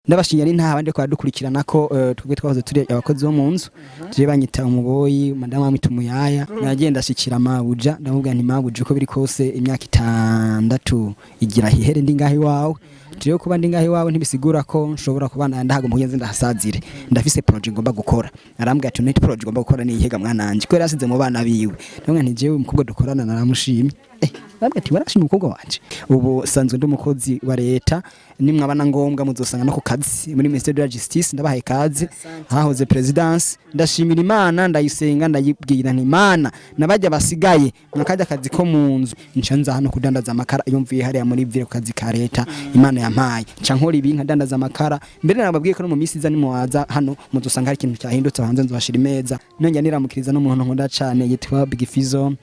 Ndabashinya ari nta bandi kwa dukurikirana ko twebwe twahoze turi abakozi bo mu nzu. Je banyita umuboyi, madamu amwita umuyaya. Nagenda ashikira mabuja, ndamubwira nti: "Mabuja, uko biri kose imyaka 6 igira hihere ndi ngaho iwawe. Jewe kuba ndi ngaho iwawe ntibisigura ko nshobora kuba ndahaguma kugenza ndahasazire. Ndafise projet ngomba gukora." Arambwira ati: "Nti projet ngomba gukora ni ihega, mwananje?" Ko yarasize mu bana biwe. Ndamubwira nti: "Jewe umukobwa dukorana naramushimye." Arambwira ati: "Warashimye umukobwa wanje?" Ubu sanzwe ndi umukozi wa leta. Nimwaba na ngombwa muzosanga no ku kazi muri Ministère de la Justice. Ndabahaye kazi hahoze présidence. Ndashimira Imana, ndayisenga, ndayibwira nti: "Imana, nabajya basigaye mwakajya akazi ko mu nzu." Nca nza hano kudandaza amakara. Iyo mvuye hariya muri ville ku kazi ka leta Imana yampaye, nca nkora ibi, nkadandaza amakara. Mbere nababwiye ko no mu minsi iza nimuwaza hano muzosanga hari ikintu cyahindutse hanze, nzohashira imeza. Nongera niramukiriza n'umuntu nkunda cane yitwa Big Fizzo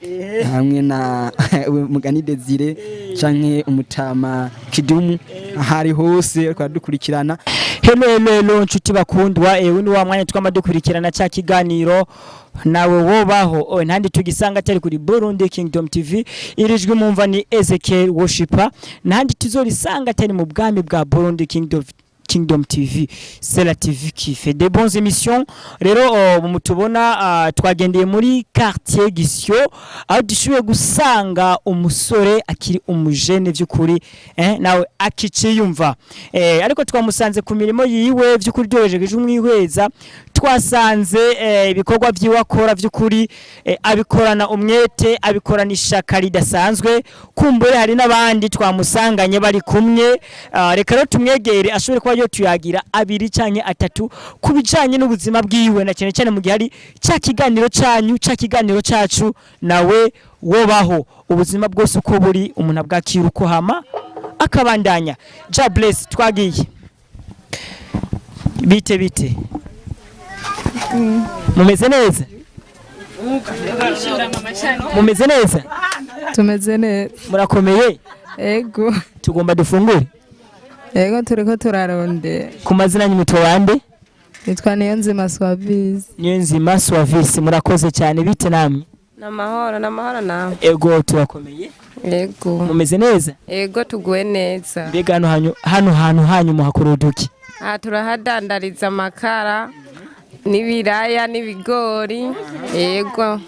hamwe na Mugani Desire canke umutama Kidumu ahari hose ariko aradukurikirana. Hello, hello, hello, nshuti bakundwa. Ewe ni wa mwanya twama dukurikirana cya kiganiro Nawe Wobaho. Oh, ntandi tugisanga atari kuri Burundi Kingdom TV. Iri jwi mumva ni Ezekiel Worshipper. Ntandi tuzorisanga atari mu bwami bwa Burundi Kingdom TV. C'est la TV qui fait des bonnes émissions. Rero mutubona twagendeye muri quartier Gisyo, aho dushoboye gusanga umusore akiri umujene vy'ukuri, nawe akiciyumva, ariko twamusanze ku mirimo yiwe. Vy'ukuri duhejeje umwihweza, twasanze ibikorwa vyiwe akora vy'ukuri abikorana umwete, abikorana ishaka ridasanzwe. Kumbure hari n'abandi twamusanganye bari kumwe. Reka rero tumwegere ashobore kuba yo tuyagira abiri canke atatu ku bijanye n'ubuzima bwiwe, na cyane cyane mu gihe hari cya kiganiro canyu, cya kiganiro cacu Nawe Wobaho. Ubuzima bwose uko buri, umuntu abwakira uko, hama akabandanya. Ja bless, twagiye. Bite bite, mumeze neza? Mumeze neza? Tumeze neza. Murakomeye? Ego. Tugomba dufungure. Ego, turiko turarondera. Ku mazina y'umutwe wande? Nitwa Niyonzima Swavisi. Niyonzima Swavisi, murakoze cyane. Bite namwe? Namahoro, namahoro nawe. Ego, turakomeye. Ego. Mumeze neza? Ego, tuguwe neza. Mbega hano hanyu, hano hantu hanyu muhakora uduki? Aha turahadandariza amakara n'ibiraya n'ibigori. Ego.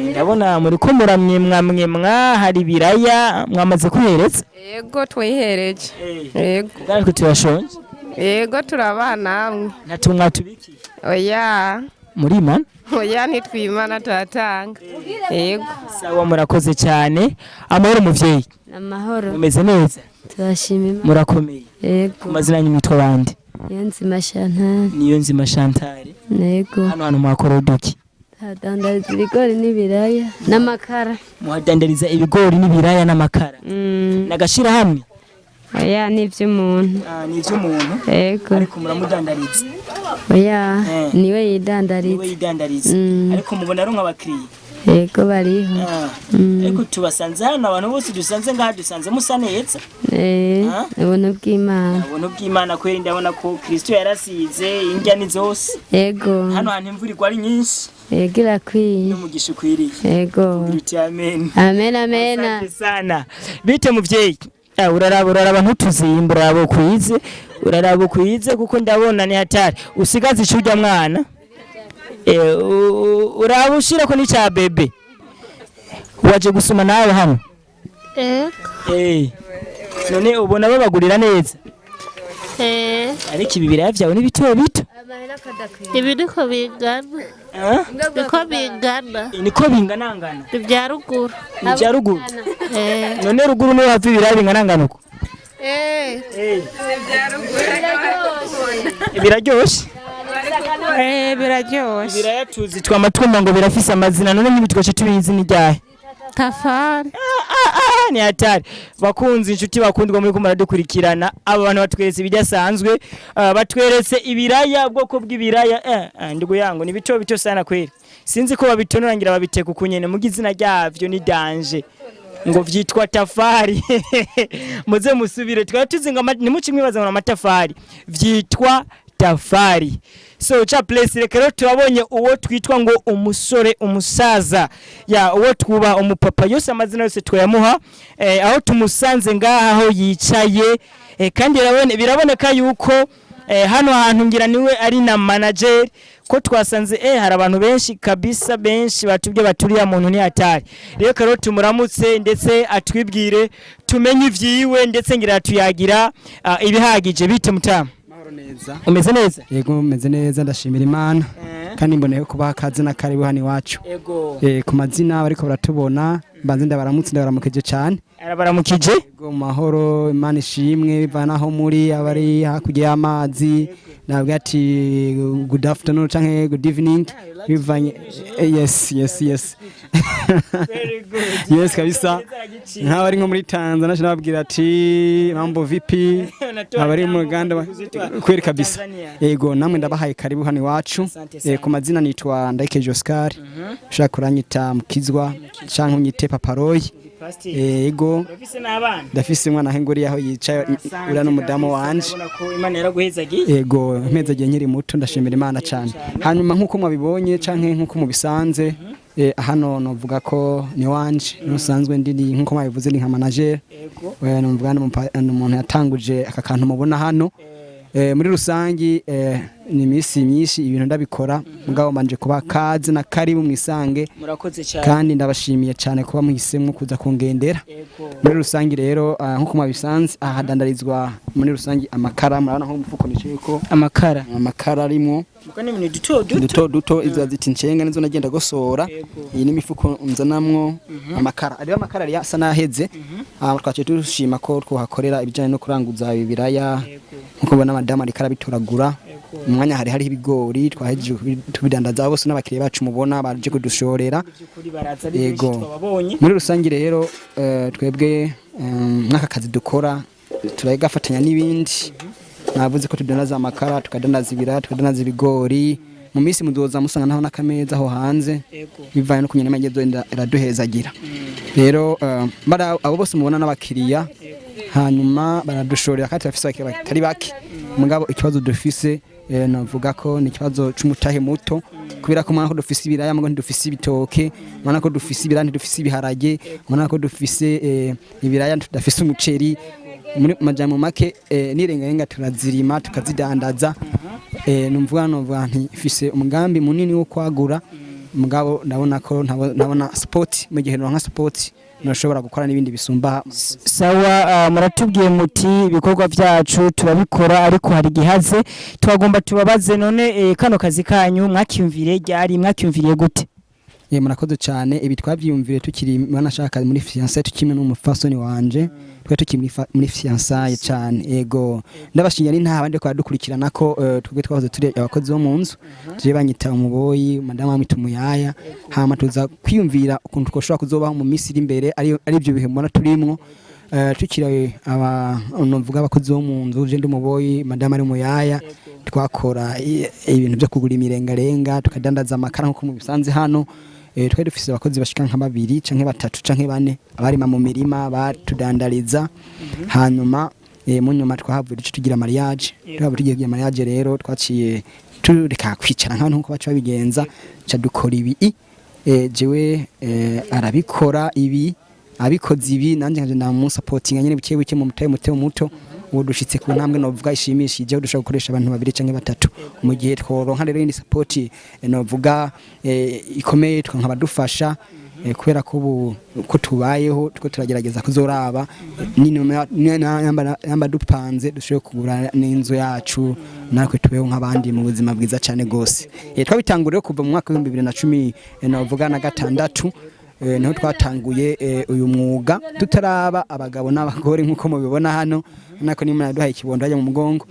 Ndabona muri ko muramwemwa mwemwa, hari ibiraya mwamaze kwihereza? Ego, twihereje. Ego. Natwe turashonje. Ego, turabaha namwe. Natwe mwatubikiye? Oya. Murimana? Oya, ntitwimana, turatanga. Ego. Sawa, murakoze cyane. Amahoro, muvyeyi? Amahoro. Mumeze neza? Turashima Imana. Murakomeye? Yego. Ku mazina yanyu mwitwa bande? Niyonzima Chantal. Niyonzima Chantal. Yego. Hano hantu muhakora uduki? Hadandariza ibigori n'ibiraya n'amakara. Muhadandariza ibigori n'ibiraya n'amakara? Nagashira hamwe? Oya, ni iby'umuntu. Ni iby'umuntu? Yego. Ariko muramudandariza? Oya. Niwe Niwe yidandariza. yidandariza? Ariko mubona aronka abakiriya? Yego, bariho. Ariko tubasanze hano, abantu bose dusanze ngaha dusanze musa neza. Eh, ubuntu bw'Imana. Ubuntu bw'Imana kweri. Ndabona ko Kristo yarasize indya ni zose. Yego. Hano hantu imvura igwa ari nyinshi. Yego, irakwiye. N'umugisha ukwiriye. Yego. Uti amen. Amen, amen. Asante sana. Bite, muvyeyi? Uraraba, uraraba, ntutuzimba, uraraba ukwize, uraraba ukwize, kuko ndabona ni hatari. Usigaze icurya mwana. Uraba ushirako n'ica bébé. Waje gusoma nawe hano? Ego. None ubona babagurira neza? Eh. Ariko ibi biraya vyawe ni bito bito. Ibi niko bingana. Eh? Niko bingana. Niko binganangana. Ni ibya ruguru. Ni ibya ruguru? Eh. None ruguru niho hava ibiraya binganangana uko? Eh. Biraryoshe? Eh, biraryoshe. Ibiraya tuzi twama twumva ngo birafise amazina. None nk'ibi tubizi ni ryahe? Tafari. Ah, ni hatari. Bakunzi, inshuti bakundwa muri ko muradukurikirana, aba bantu batweretse ibidasanzwe. Batweretse ibiraya, ubwoko bw'ibiraya. Ndugu yangu, ni bito bito sana kweli. Sinzi ko babitonora, ngira babiteka uko nyene, muga izina ryavyo ni danger, ngo vyitwa tafari. Muze musubire, twari tuzi ngo nimuce mwibaza ngo amatafari, vyitwa tafari. So cha place, reka rero turabonye uwo twitwa ngo umusore, umusaza ya uwo twubaha, umupapa, yose amazina yose twayamuha. Aho tumusanze ngaha aho yicaye, kandi biraboneka yuko Hano hantu ngira niwe ari na manager, ko twasanze hari abantu benshi kabisa, benshi batubye baturiya muntu ni hatari. Rero karo tumuramutse, ndetse atwibwire tumenye ivyiwe, ndetse ngira tuyagira ibihagije. Bite mutama? Mahoro neza. Umeze neza? Yego, meze neza, ndashimira Imana, kandi mboneye kubaha akazi na karibu hano iwacu. Ego. Ku mazina bariko baratubona, mbanze ndabaramutse, ndabaramukije cyane. Arabaramukije. Yego, mu mahoro, Imana ishimwe. Bivana aho muri, abari hakurya y'amazi nabwo ati good afternoon canke good evening, bivanye yes yes kabisa. Nk'abari nko muri Tanzania nababwira ati mambo vipi, abari mu Ruganda kweri kabisa. Yego, namwe ndabahaye karibu hano iwacu. Ku mazina nitwa Ndayikeje Oscar, ushaka kuranyita Mukizwa canke unyite Paparoyi. Yego. Urafise n'abana? Ndafise umwana ahenguriye aho yicaye, uriya n'umudamu wanje. Urabona ko Imana yaraguhezagiye. Yego, mpezagiye nkiri muto, ndashimira Imana cyane. Hanyuma nk'uko mwabibonye canke nk'uko mubisanze, hano novuga ko ni wanje nusanzwe ndi nk'uko mwabivuze ni nka manager. We numvuga ni umuntu yatanguje aka kantu mubona hano. Muri rusangi ni iminsi myinshi ibintu ndabikora, mugabo mbanje kuba kaze na karibu mwisange. Murakoze cyane. Kandi ndabashimiye cyane kuba muhisemo kuza kungendera. Muri rusangi rero, nk'uko mwabisanze, aha hadandarizwa muri rusangi amakara. Murabona nko mu mufuko nicayeko Amakara. amakara arimwo. Muko ni ibintu duto duto. Duto duto, izo zita incenga, nizo nagenda gosora. Iyi ni imifuko nzanamwo amakara, ariyo amakara yari asa n'aheze. Twaciye dushima ko twohakorera ibijyanye no kuranguza ibiraya, nkuko ubona madamu ariko arabitoragura. Mu mwanya hari hariho ibigori twahejeje tubidandaza, bose n'abakiriya bacu mubona baje kudushorera. By'ukuri baraza ari benshi. Yego. Twababonye. Muri rusange rero, twebwe nk'aka kazi dukora turagafatanya n'ibindi. Navuze ko tudandaza amakara, tukadandaza ibiraya, tukadandaza ibigori. Mu minsi muzoza musanga naho n'akameza aho hanze, bivanye no kunyana amagezo iraduhezagira. Rero abo bose mubona n'abakiriya, hanyuma baradushorera, kandi turafise abakiriya batari bake. Mugabo ikibazo dufise, navuga ko ni ikibazo c'umutahe muto, kubera ko mubona ko dufise ibiraya mugabo ntidufise ibitoke, mubona ko dufise ibiraya ntidufise ibiharage, mubona ko dufise ibiraya tudafise umuceri. Muri majambo make, n'irengarenga turazirima tukazidandaza. Numvuga novuga nti mfise umugambi munini wo kwagura, mugabo ndabona ko ntabona support. Mu gihe nka support noshobora gukora n'ibindi bisumba. Sawa, muratubwiye muti ibikorwa byacu turabikora, ariko hari igihaze twagomba tubabaze. None kano kazi kanyu mwakiyumviriye ryari? Mwakiyumviriye gute? Ye, murakoze cyane. Ibi twavyiyumvire tukiri banashaka muri fiançailles, tukimwe n'umufasoni wanje, twe tukiri muri fiançailles cyane. Yego, ndabashingira ni nta abandi ko badukurikirana ko twebwe twahoze turi abakozi bo mu nzu. Je banyita umuboyi, madamu bamwita umuyaya. Hama tuza kwiyumvira ukuntu twoshobora kuzobaho mu minsi iri imbere, ari ibyo bihe mubona turimwo. Tukiri aba novuga abakozi bo mu nzu, je ndi umuboyi, madamu ari umuyaya, twakora ibintu byo kugura imirengarenga, tukadandaza amakara nkuko mubisanze hano. Twari dufise abakozi bashika nka babiri canke batatu canke bane, abarima mu mirima batudandariza. Hanyuma mu nyuma twahavuye duca tugira mariage. Twahavuye tugiye kugira mariage rero, twaciye tureka kwicara nk'abantu nkuko baca babigenza, ca dukora ibi. Jewe arabikora ibi, abikoze ibi, nanjye nkaje ndamusapotinga nyene buke buke mu mutahe muto muto. Ubu dushitse ku ntambwe novuga ishimishije, aho dushobora gukoresha abantu babiri canke batatu. Mu gihe tworonka rero iyindi support, novuga ikomeye, nkabadufasha, kubera ko ubu ko tubayeho tuko turagerageza kuzoraba yamba dupanze dushobore kugura n'inzu yacu, natwe tubeho nk'abandi mu buzima bwiza cyane gose. Twabitanguriye kuva mu mwaka w'2016, novuga na gatandatu, niho twatanguye uyu mwuga, tutaraba abagabo n'abagore nk'uko mubibona hano, nako nimwe yaduhaye ikibondo hajya mu mugongo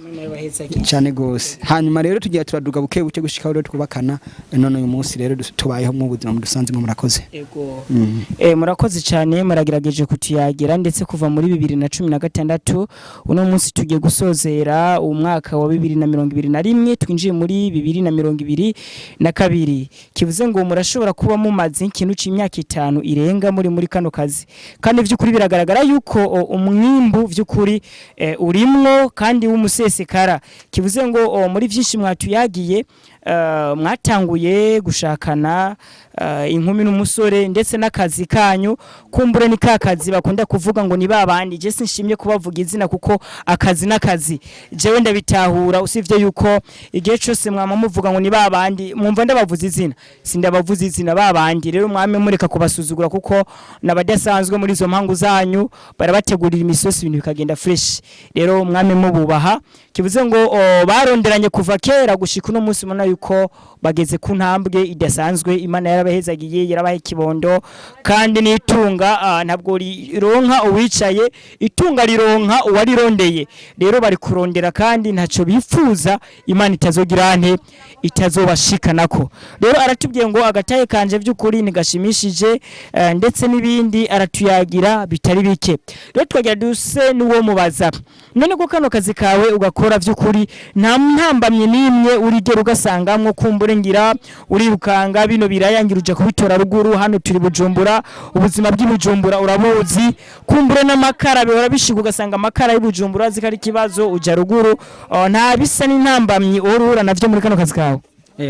cyane gose. Hanyuma rero tugiye turaduga buke buke gushika aho rero twubakana. None uyu munsi rero tubayeho mu buzima mudusanzemo. Murakoze. Ego. Murakoze cyane, muragerageje kutuyagira, ndetse kuva muri 2016, uno munsi tugiye gusozera umwaka wa 2021, twinjiye muri 2022, kivuze ngo murashobora kuba mumaze ikintu c'imyaka 5 irenga muri kano kazi, kandi vy'ukuri biragaragara yuko umwimbu vy'ukuri urimwo kandi w'umusesekara, kivuze ngo muri vyinshi mwatuyagiye. Mwatanguye gushakana inkumi n'umusore, ndetse n'akazi kanyu kumbure ni ka kazi bakunda kuvuga ngo ni babandi. Je sinshimye kubavuga izina kuko akazi n'akazi, jewe ndabitahura, usivye yuko igihe cyose mwama muvuga ngo ni babandi, mwumva ndabavuza izina, sindabavuza izina babandi. Rero mwame mureka kubasuzugura kuko nabadasanzwe muri izo mpangu zanyu, barabategurira imisosi, ibintu bikagenda fresh. Rero mwame mububaha. Kivuze ngo baronderanye kuva kera gushika uno munsi, mubona yuko bageze ku ntambwe idasanzwe. Imana yarabahezagiye, yarabaha ikibondo, kandi n'itunga ntabwo rironka uwicaye, itunga rironka uwarirondeye. Rero bari kurondera kandi ntaco bifuza Imana itazogira nte itazobashikanako. Rero aratubwiye ngo agataye kanje by'ukuri ntigashimishije, ndetse n'ibindi aratuyagira bitari bike. Rero twagira duse n'uwo mubaza: none ko kano kazi kawe ugakora by'ukuri nta ntambamye n'imwe urigera ugasangamwo? Kumbure ngira urirukanga bino biraya, ngira uja kubitora ruguru, hano turi Bujumbura, ubuzima bw'i Bujumbura urabuzi. Kumbure n'amakara bihora bishika ugasanga amakara y'i Bujumbura azi ko ari ikibazo, uja ruguru. Nta bisa n'intambamyi uhora navyo muri kano kazi kawe?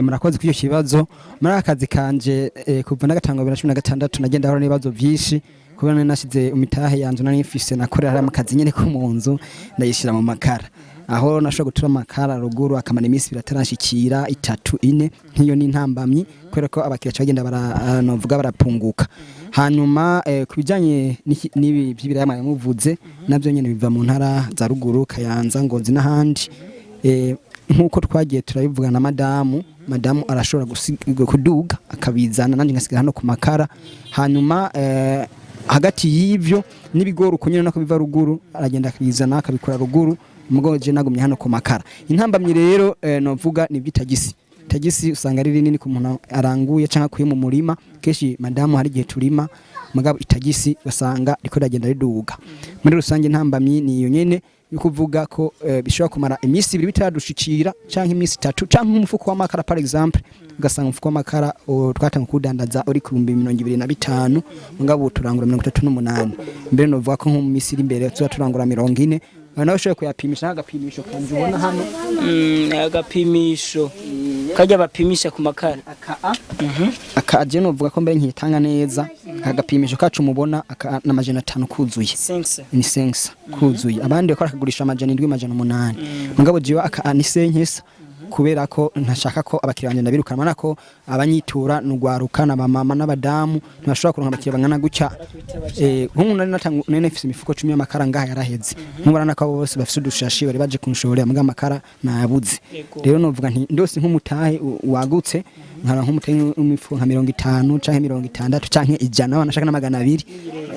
Murakoze kuri icyo kibazo. Muri aka kazi kanje, kuva nagatangwa 2016, nagenda ahura n'ibibazo byinshi kubera nari nashize imitahe yanje nari mfise nakorera hariya mu kazi nyene ko mu nzu, ndayishira mu makara, aho nashobora gutura amakara ruguru akamara iminsi 2 ataranshikira, 3, 4. Nk'iyo ni intambamyi kubera ko abakiriya bagenda bara novuga barapunguka. Hanyuma ku bijanye n'ibi by'ibiraya mwari muvuze, navyo nyene biva mu ntara za ruguru, Kayanza, Ngozi n'ahandi. Nk'uko twagiye turabivuga na madamu arashobora kuduga akabizana, nanjye ngasigara hano ku makara. Hanyuma hagati y'ivyo n'ibigori uko nyene nako biva ruguru, aragenda akabizana akabikora ruguru, mugabo je nagumye hano ku makara. Intambamyi rero novuga ni iby'itagisi. Tagisi usanga ari rinini ku muntu aranguye canke akuye mu murima. Kenshi madamu hari igihe turima, mugabo itagisi basanga riko rigenda riduga. Muri rusange intambamyi ni iyo nyene yo kuvuga ko bishobora kumara iminsi 2 bitaradushikira, canke iminsi 3, canke nk'umufuko w'amakara par exemple, ugasanga umufuko w'amakara twatanga kuwudandaza uri ku 25,000, mugabo ubu turangura 38. Mbere novuga ko nko mu minsi iri imbere tuza turangura 40. Nawe ushoboye kuyapimisha nk'agapimisho kanje ubona hano. Agapimisho kajya bapimisha ku makara. Aka aje novuga ko mbere nkitanga neza aka gapimisho kacu mubona aka n'500 kuzuye. Sense. Ni 500 kuzuye, abandi bakora akagurisha 700, 800, mugabo jewe aka ni 500 kubera ko ntashaka ko abakiriya banje ndabirukana. Ubona ko abanyitura nugwaruka n'abamama n'abadamu, ntibashobora kuronka abakiriya bangana gutya. Nk'ubu nari natanga, nari nafise imifuko 10 y'amakara ngaha yaraheze. Nk'ubu ko abo bose bafise udushashi bari baje kunshorera, mugabo amakara nayabuze. Rero novuga nti ndose nk'umutahe wagutse, nkara nk'umutahe w'imifuko nka 50 canke 60 canke 100, wanashaka na 200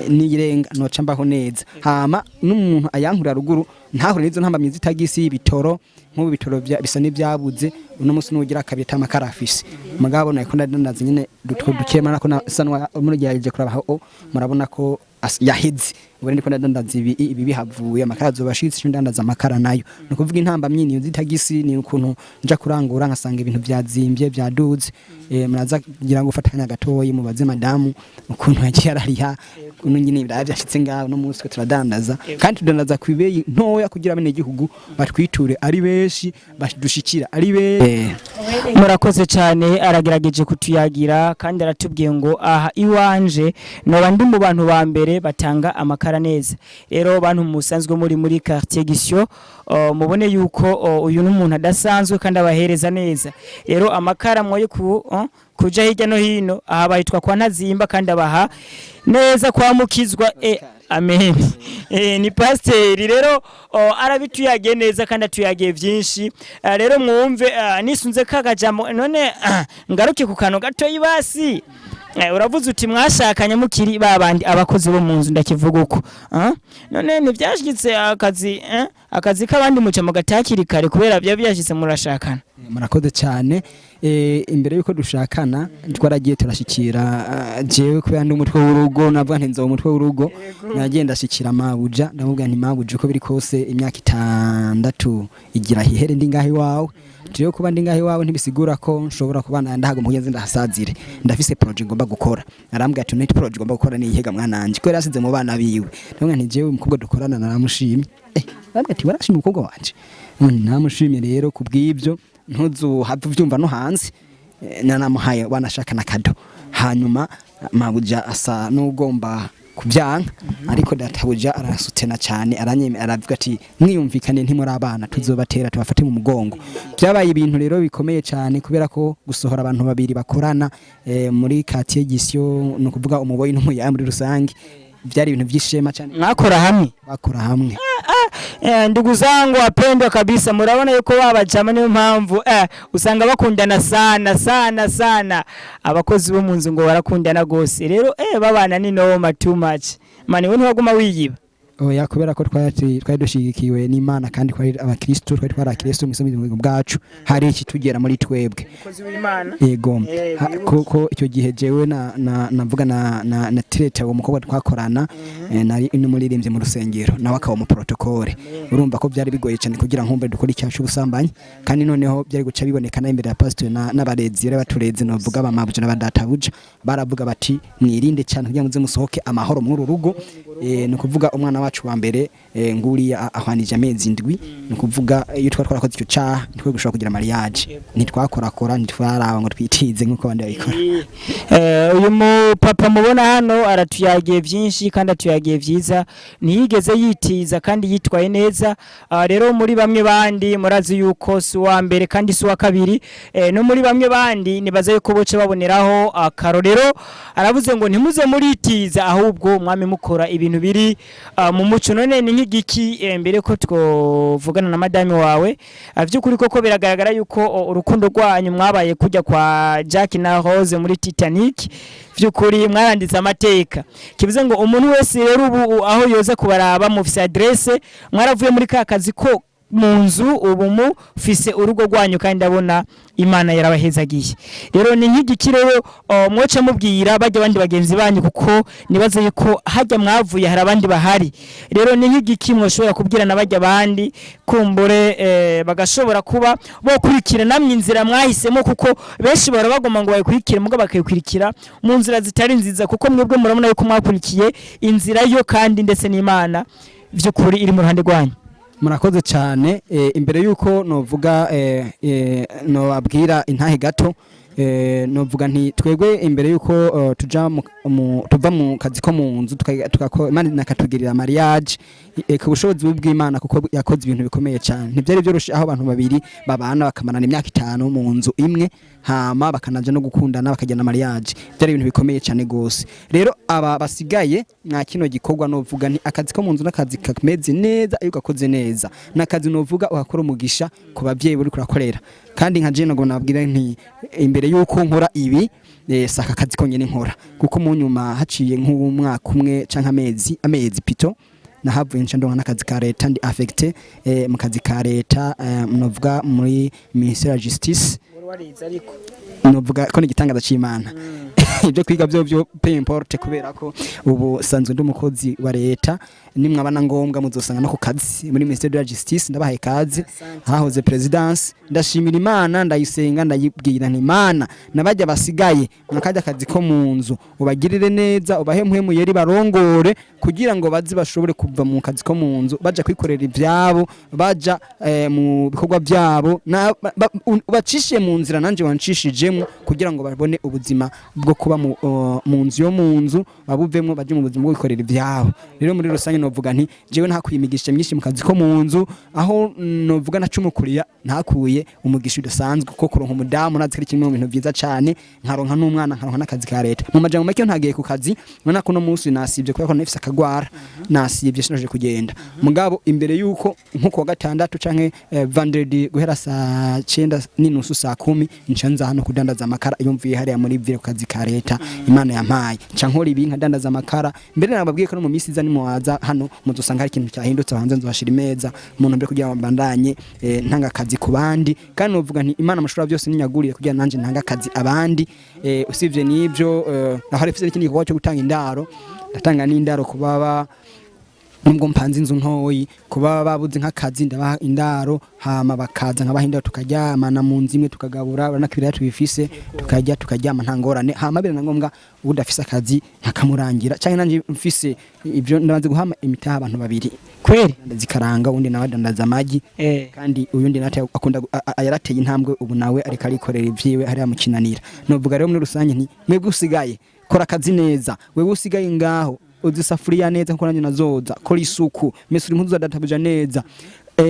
n'irenga, noca mbaho neza. Hama n'umuntu ayankurira ruguru ntahure n'izo ntambamyi z'itagisi y'ibitoro. Nk'ubu ibitoro bisa n'ibyabuze uno munsi, n'ugira kabiri ata makara afise. Mugabo nariko ndadandaza nyene dutwo duke, murabona ko nasa mugerageje kuraba aho, murabona ko yaheze. Ubu rero ndiko ndadandaza ibi bihavuye amakara azobashitse ico ndandaza amakara nayo. Ni ukuvuga intambamyi niyo z'itagisi, ni ukuntu nja kurangura nkasanga ibintu vyazimbye, vyaduze. Muraza kugira ngo ufate akanya gatoyi mubaze madamu ukuntu yagiye arariha, ukuntu nyine ibiraya vyashitse ngaho. No munsi turadandaza, kandi tudandaza ku ibeyi ntoya kugira bene igihugu batwiture ari benshi, badushikira ari benshi. Murakoze cyane. Aragerageje kutuyagira kandi aratubwiye ngo aha iwanje noba ndi mu bantu ba mbere batanga amakara neza. Rero bantu musanzwe muri quartier Gisyo, mubone yuko uyu ni umuntu adasanzwe kandi abahereza neza. Rero amakara mwoye kuja hirya no hino, aha bahitwa kwa Ntazimba kandi abaha neza kwa Mukizwa. Amen. Ni pasiteri rero, arabituyagiye neza kandi atuyagiye byinshi. Rero mwumve, nisunze kagajambo none ngaruke ku kantu gatoyi basi. Uravuze uti mwashakanye mukiri babandi abakozi bo mu nzu, ndakivuga uko. None ntibyashitse akazi k'abandi muca mugatakiri kare kubera bya byashitse murashakana? Murakoze cyane. Imbere yuko dushakana twaragiye turashikira, jewe kubera ndi umutwe w'urugo, navuga nti nzoba umutwe w'urugo, nagiye ndashikira mabuja, ndamubwira nti mabuja, uko biri kose imyaka 6 igira hihere ndi ngaho iwawe. Jewe kuba ndi ngaho iwawe ntibisigura ko nshobora kuba ndahaguma kugira nze ndahasazire, ndafise projet ngomba gukora. Arambwira ati neti projet ugomba gukora ni ihega mwananje? Kubera yasize mu bana biwe. Ndamubwira nti jewe umukobwa dukorana naramushimye. Arambwira ati warashimye umukobwa wanje? Namushimye rero kubw'ibyo, ntuzuhave uvyumva no hanze. Nanamuhaye wanashaka na cadeau. Hanyuma mabuja asa n'ugomba kubyanka, ariko databuja arasutena cyane, aranyeme, aravuga ati: "Mwiyumvikane, ntimuri abana, tuzobatera tubafate mu mugongo." Byabaye ibintu rero bikomeye cyane, kubera ko gusohora abantu babiri bakorana muri quartier Gisyo, ni ukuvuga umuboyi n'umuyaya muri rusange, byari ibintu by'ishema cyane. Mwakora hamwe? Bakora hamwe. Ndugu zangu wapendwa kabisa, murabona yuko babajama, niyo mpamvu usanga bakundana sana sana sana. Abakozi bo mu nzu ngo barakundana gose rero, babana ni noma too much mani. We ntiwaguma wiyiba? Oya, kubera ko twari dushigikiwe n'Imana kandi twari abakristo, twari twarakristo mu buzima bwacu, hari ikitugera muri twebwe. Umukozi w'Imana. Yego. Kuko icyo gihe jewe na na navuga na Tireta, uwo mukobwa twakorana, nari n'umuririmbyi mu rusengero, nawe akaba mu protocole. Urumva ko byari bigoye cyane kugira nkumbe dukore icyaha cy'ubusambanyi, kandi noneho byari guca biboneka na imbere ya pastor n'abarezi rero batureze, novuga abamabuja n'abadatabuja, baravuga bati: "Mwirinde cyane kugira ngo muze musohoke amahoro muri uru rugo." Ni ukuvuga umwana wacu wa mbere, nguriya ahwanije amezi 7. Ni ukuvuga iyo twari twarakoze icyo cyaha, ntitwe gushobora kugira mariage, ntitwakorakora, ntitwaraba ngo twitize nk'uko abandi babikora. Uyu mupapa mubona hano aratuyagiye byinshi kandi atuyagiye byiza, ntiyigeze yitiza kandi yitwaye neza. Rero muri bamwe bandi murazi yuko si uwa mbere kandi si uwa kabiri, no muri bamwe bandi nibaza yuko boce baboneraho akarorero. Aravuze ngo ntimuze muritiza, ahubwo mwami mukora ibintu biri mu muco. None ni nk'igiki, mbere ko twovugana na madame wawe, vy'ukuri koko biragaragara yuko urukundo rwanyu mwabaye kujya kwa Jack na Rose muri Titanic, vy'ukuri mwaranditse amateka. Kivuze ngo umuntu wese rero ubu aho yoza kubaraba mufise adresse, mwaravuye muri ka kazi ko mu nzu, ubu mufise urugo rwanyu kandi ndabona Imana yarabahezagiye. Rero ni nk'igiki rero mwoce mubwira bajya abandi bagenzi banyu, kuko nibaze yuko hajya mwavuye hari abandi bahari. Rero ni nk'igiki mwoshobora kubwira na bajya abandi kumbure bagashobora kuba bokurikira namwe inzira mwahisemo, kuko benshi bahora bagomba ngo bayikurikire, mugo bakayikurikira mu nzira zitari nziza, kuko mwebwe murabona yuko mwakurikiye inzira yo kandi ndetse n'Imana vy'ukuri iri mu ruhande rwanyu? Murakoze cyane. Imbere yuko novuga nobabwira intahe gato, novuga nti twebwe imbere yuko tuja tuva mu kazi ko mu nzu, Imana nakatugirira mariage, ku bushobozi bw'Imana, kuko yakoze ibintu bikomeye cyane. Ntibyari byoroshye aho abantu babiri babana bakamarana imyaka 5 mu nzu imwe, hama bakanaja no gukundana, bakajyana mariage. Byari ibintu bikomeye cyane gose. Rero aba basigaye mwa kino gikorwa, novuga nti akazi ko mu nzu n'akazi kameze neza iyo gakoze neza, n'akazi novuga uhakora umugisha ku bavyeyi buri kurakorera. Kandi nka je ngo nabwira nti imbere yuko nkora ibi, saka akazi konyene nkora, kuko mu nyuma haciye nk'umwaka umwe canke amezi pito, nahavuye nca ndonka n'akazi ka leta, ndi affecté mu kazi ka leta, novuga muri ministère ya justice. Novuga ko ni igitangaza c'Imana. Ibyo kwiga byo peu importe, kubera ko ubu sanzwe ndi umukozi wa leta. Nimwaba na ngombwa muzosanga no ku kazi muri ministère de la justice. Ndabahaye kazi hahoze présidence. Ndashimira Imana, ndayisenga, ndayibwira nti: "Imana, nabajya basigaye mwakajya akazi ko mu nzu, ubagirire neza, ubahe mpwemu yeri barongore, kugira ngo baze bashobore kuva mu kazi ko mu nzu baja kwikorera ivyabo, baja mu bikorwa byabo, ubacishe mu nzira nanje wancishijemo, kugira ngo babone ubuzima bwo kuba mu nzu yo mu nzu, babuvemo baje mu buzima bwo kwikorera ivyabo." Rero muri rusange novuga nti jewe ntakuye imigisha myinshi mu kazi ko mu nzu, aho novuga nacumukuriya ntakuye umugisha udasanzwe, kuko kuronka umudamu nazi ko ari kimwe mu bintu vyiza cane, nkaronka n'umwana, nkaronka n'akazi ka leta. Mu majambo make, ntagiye ku kazi none ko no munsi nasibye kubera ko nafise akagwara, nasibye sinoje kugenda. Mugabo imbere yuko nko kuwa gatandatu canke vendredi guhera saa 9:30, saa 10, nca nza hano kudandaza amakara. Iyo mvuye hariya muri ville ku kazi ka leta Imana yampaye, nca nkora ibi, nkadandaza amakara. Mbere nababwiye ko no mu minsi iza nimuwaza hano muzosanga hari ikintu cyahindutse hanze, nzohashira imeza umuntu mbere kugira ngo mbandanye ntanga akazi ku bandi. Kandi novuga nti Imana mushobora byose ninyaguriye kugira nanje ntanga akazi abandi. Usibye n'ibyo, aho hari n'ikindi gikorwa cyo gutanga indaro, ndatanga n'indaro ku baba Nubwo mpanze inzu ntoyi, kuba babuze nk'akazi, ndabaha indaro, hama bakaza nkabaha indaro, tukaryamana mu nzu imwe, tukagabura, urabona ko ibiraya tubifise, tukarya, tukaryama, nta ngorane. Hama bira na ngombwa udafise akazi nkakamurangira, canke nanje mfise ivyo ndamaze guhama imitaha abantu babiri. Kweri? Zikaranga, uwundi nawe adandaza amagi. Kandi uyundi nawe akunda yarateye intambwe, ubu nawe ariko arikorera ivyiwe hariya mu Kinanira. Novuga rero muri rusange nti mwebwe usigaye kora akazi neza, wewe usigaye ngaho uzi isafuriya neza nkuko nanjye nazoza, kora isuku, mesura impuzu za databuja neza.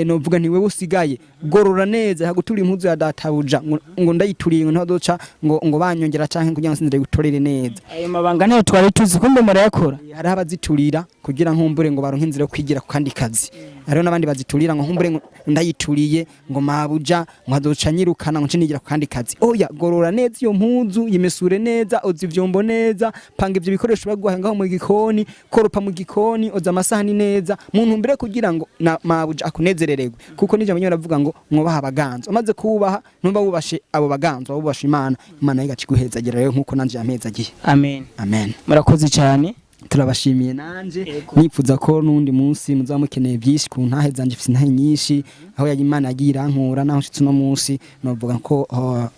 Novuga nti wewe usigaye gorora neza, hagutura impuzu ya databuja ngo ndayituriye ngo ntazoca ngo banyongera canke kugira ngo sinzire gutorere neza. Ayo mabanga niyo twari tuzi, kumbe murayakora. Hariho abaziturira kugira nkumbure ngo baronke inzira yo kwigira ku kandi kazi, hariho n'abandi baziturira ngo nkumbure ngo ndayituriye ngo mabuja ngo azoca nyirukana ngo nce nigira ku kandi kazi. Oya, gorora neza iyo mpuzu, yimesure neza, oza ivyombo neza, panga ivyo bikoresho baguhaye ngaho mu gikoni, koropa mu gikoni, oza amasahani neza mu ntumbero yo kugira ngo na mabuja akunezerererwe, kuko n'ijambo nyine baravuga ngo mwubaha abaganza. Umaze kuwubaha, ntuba wubashe abo baganza, wubashe Imana, Imana yo igaca iguhezagira rero nkuko nanje yampezagiye. Amen. Amen. Murakoze cyane. Turabashimiye. Nanje nipfuza ko n'undi munsi muzaba mukeneye byinshi ku ntahe zanje. Mfise intahe nyinshi aho yagiye Imana yagiye irankura naho nshitse uno munsi, novuga ko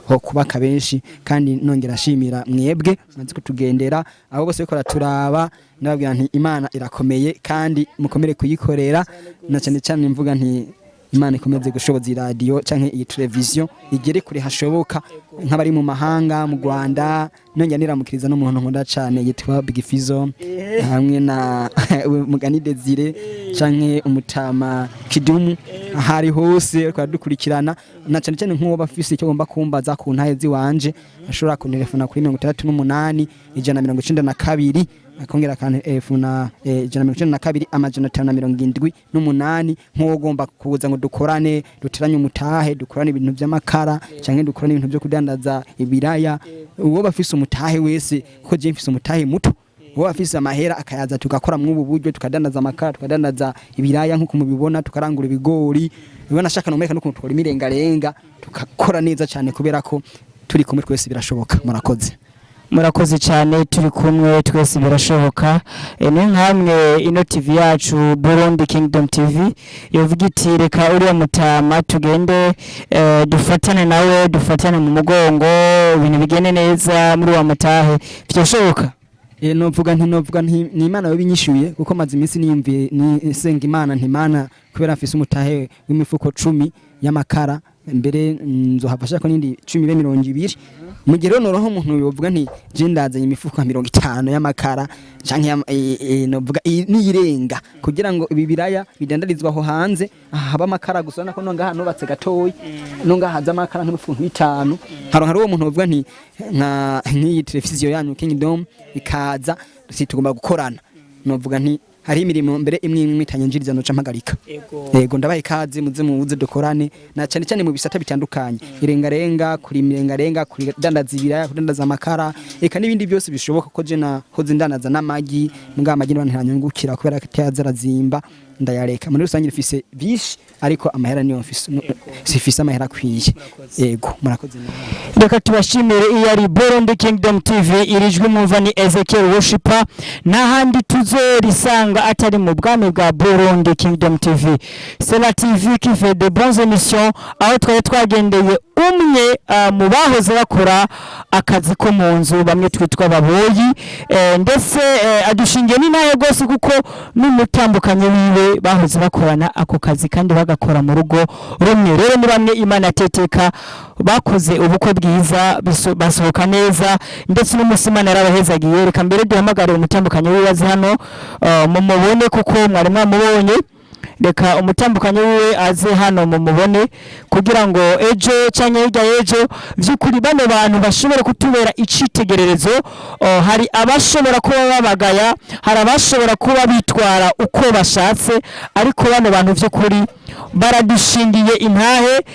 ho kubaka benshi. Kandi nongera nshimira mwebwe maze kutugendera, abo bose bariko baraturaba, ndababwira nti Imana irakomeye kandi mukomere kuyikorera, na cyane cyane mvuga nti Imana ikomeze gushoboza iyi radiyo canke iyi televiziyo igere kure hashoboka, nk'abari mu mahanga, mu Rwanda. Nongera niramukiriza n'umuntu nkunda cane yitwa Big Fizzo hamwe na Mugani Desire canke umutama Kidumu, ahari hose ariko aradukurikirana, na cyane cyane nk'uwo bafise icyo agomba kumbaza ku ntahe ziwanje, ashobora kuntelefona kuri 68 192, akongera akantelefona 192 578. Nk'uwo ugomba kuza ngo dukorane, duteranye umutahe, dukorane ibintu by'amakara canke dukorane ibintu byo kudandaza ibiraya, uwo bafise umutahe wese, kuko je mfise umutahe muto, uwo afise amahera akayaza tugakora mw'ubu buryo, tukadandaza amakara, tukadandaza ibiraya nk'uko mubibona, tukarangura ibigori, ubona ashaka nomeka n'ukuntu twora imirengarenga, tukakora neza cyane, kubera ko turi kumwe twese birashoboka. Murakoze. Murakoze cyane. Turi kumwe twese birashoboka. Ni nkamwe ino TV yacu Burundi Kingdom TV yovuga iti reka uriya mutama tugende, dufatane nawe, dufatane mu mugongo, ibintu bigende neza muri wa mutahe, vyoshoboka? Novuga nti ni Imana yobinyishuye, kuko maze iminsi niyumviye ni senga Imana nti Imana, kubera mfise umutahe w'imifuko 10 y'amakara, mbere nzohava shaka n'indi 10 be 20. Mu gihe rero noronka umuntu yovuga nti je ndazanye imifuko 50 y'amakara canke novuga niyirenga, kugira ngo ibi biraya bidandarizwa aho hanze, aha haba amakara gusa, nako no ngaha nubatse gatoyi, no ngaha haza amakara nk'imifuko nk'itanu, nkaronka rero uwo muntu yovuga nti nka nk'iyi televiziyo yanyu Kingdom ikaza si tugomba gukorana, novuga nti hari imirimo mbere imwe imwe itanyinjiriza noca mpagarika. Yego, ndabaye ikaze, muze muze dukorane, na cyane cyane mu bisata bitandukanye, irengarenga, kuri irengarenga, kuri dandaza ibiraya, kudandaza amakara, eka n'ibindi byose bishoboka, ko je nahoze ndandaza n'amagi, mbwa amagi n'abantu ntanyungukira kubera ko atayaza arazimba, ndayareka. Muri rusange mfise byinshi, ariko amahera niyo mfise, sifise amahera akwiye. Yego, murakoze nawe. Reka tubashimire. Iyo ari Burundi Kingdom TV, iri jwi mwumva ni Ezekiel Worshipper, n'ahandi tuzorisanga atari mu bwami bwa Burundi Kingdom TV. C'est la TV qui fait de bonnes émissions, aho twari twagendeye umwe mu bahoze bakora akazi ko mu nzu, bamwe twitwa baboyi, ndetse adushingiye n'intahe rwose, kuko n'umutambukanyi wiwe bahoze bakorana ako kazi kandi bagakora mu rugo rumwe. Rero ni bamwe Imana yateteka, bakoze ubukwe bwiza, basohoka neza, ndetse n'umunsi Imana yarabahezagiye. Reka mbere duhamagare umutambukanyi wiwe aze hano, mumubone, kuko mwari mwamubonye. Reka umutambukanyi wiwe aze hano mumubone, kugira ngo ejo cyangwa hirya y'ejo by'ukuri bano bantu bashobore kutubera icitegererezo. Hari abashobora kuba babagaya, hari abashobora kuba bitwara uko bashatse, ariko bano bantu by'ukuri baradushingiye intahe,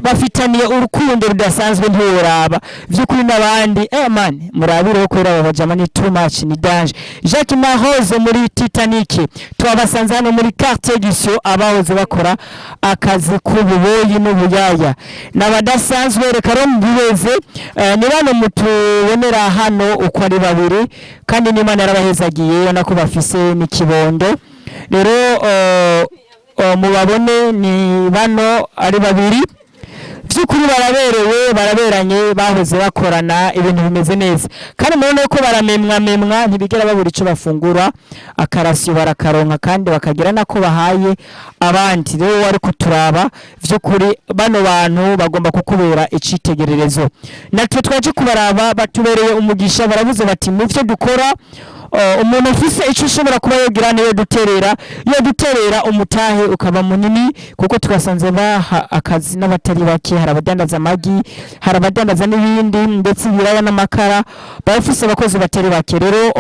bafitaniye urukundo rudasanzwe, ntiworaba by'ukuri n'abandi. Man, murabireho kubera aba bajama ni too much, ni danger. Jacques Mahoze muri Titanic, twabasanze hano muri quartier Gisyo, abahoze bakora akazi k'ububoyi n'ubuyaya n'abadasanzwe. Reka rero mubibeze, ni bano mutubonera hano uko ari babiri, kandi n'Imana yarabahezagiye, ubona ko bafise n'ikibondo. Rero mubabone ni bano ari babiri, by'ukuri baraberewe, baraberanye, bahoze bakorana ibintu bimeze neza, kandi murabona ko baramemwa memwa, ntibigera babura icyo bafungura, akarasiyo barakaronka kandi bakagira nako bahaye abandi. Rero wari kuturaba, by'ukuri bano bantu bagomba kukubera icitegererezo. Natwe twaje kubaraba, batubereye umugisha. Baravuze bati mu byo dukora, umuntu ufise icyo ushobora kuba yogira niyo duterera, iyo duterera umutahe ukaba munini, kuko twasanze baha akazi n'abatari bake. Hari abadandaza amagi, hari abadandaza n'ibindi, ndetse ibiraya n'amakara, barafise abakozi batari bake. Rero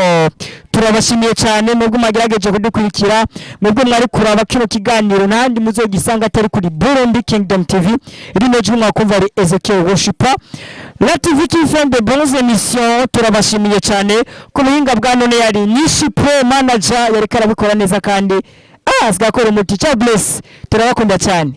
turabashimiye cyane nubwo mwagerageje kudukurikira, nubwo mwari kuraba kino kiganiro, n'ahandi muzogisanga atari kuri Burundi Kingdom TV. Rino jwi mwakumva ari Ezekiel Worshiper, la TV qui fait de bonnes émissions. Turabashimiye cyane. Ku buhinga bwa none yari Nishi Pro Manager, yariko arabikora neza kandi asigaye akora umuti. Ciao, bless, turabakunda cyane.